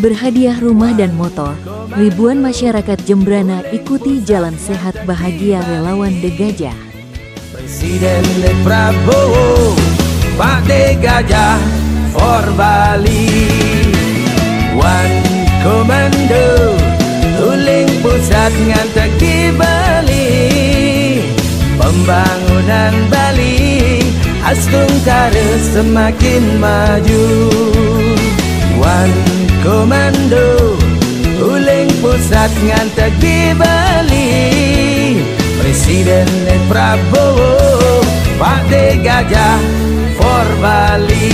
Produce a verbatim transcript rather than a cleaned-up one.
Berhadiah rumah dan motor, ribuan masyarakat Jembrana ikuti jalan sehat bahagia relawan De Gajah. Presiden De Prabowo, Pak De Gajah for Bali. One Komando, uling pusat ngantek di Bali. Pembangunan Bali, astungkara semakin maju. One Komando, uling pusat ngantek di Bali. Presiden De Prabowo, Pak De Gajah for Bali.